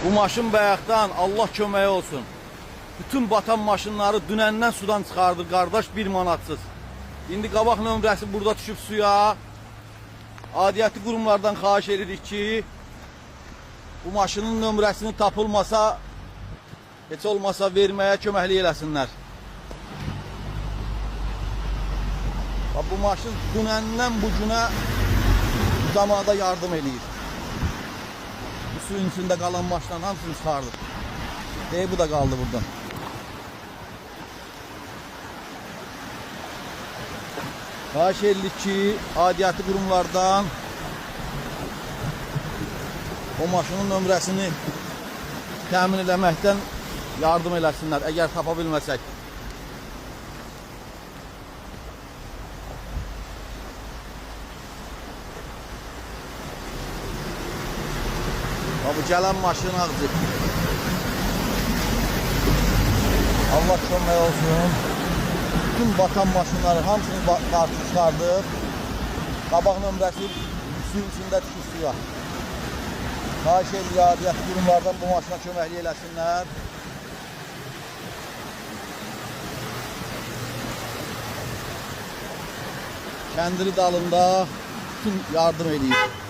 Bu maşın bayaqdan Allah köməyi olsun. Bütün batan maşınları dünəndən sudan çıxardı qardaş bir manatsız. İndi qabaq nömrəsi burada düşüb suya. Adiyyəti qurumlardan xahiş edirik ki, bu maşının nömrəsini tapılmasa, heç olmasa verməyə köməklik eləsinlər. Bax, bu maşın dünəndən bu günə zamanda yardım eləyir. Bu suyun içində qalan maşınların hamısını çıxardıq. Dey bu da qaldı buradan. Xahiş edirik ki, aidiyyəti qurumlardan o maşının nömrəsini təmin eləməkdən yardım eləsinlər, əgər tapa bilməsək. Bax, bu gələn maşın ağzı. Allah kömək olsun. Bütün batan maşınları hamısını qarşı çıxardıq. Qabaq nömrəsi suyun içində düşür suya. Xahiş edirik aidiyyəti qurumlardan bu maşına köməklik eləsinlər. Kəndiri dalında bütün yardım eləyir.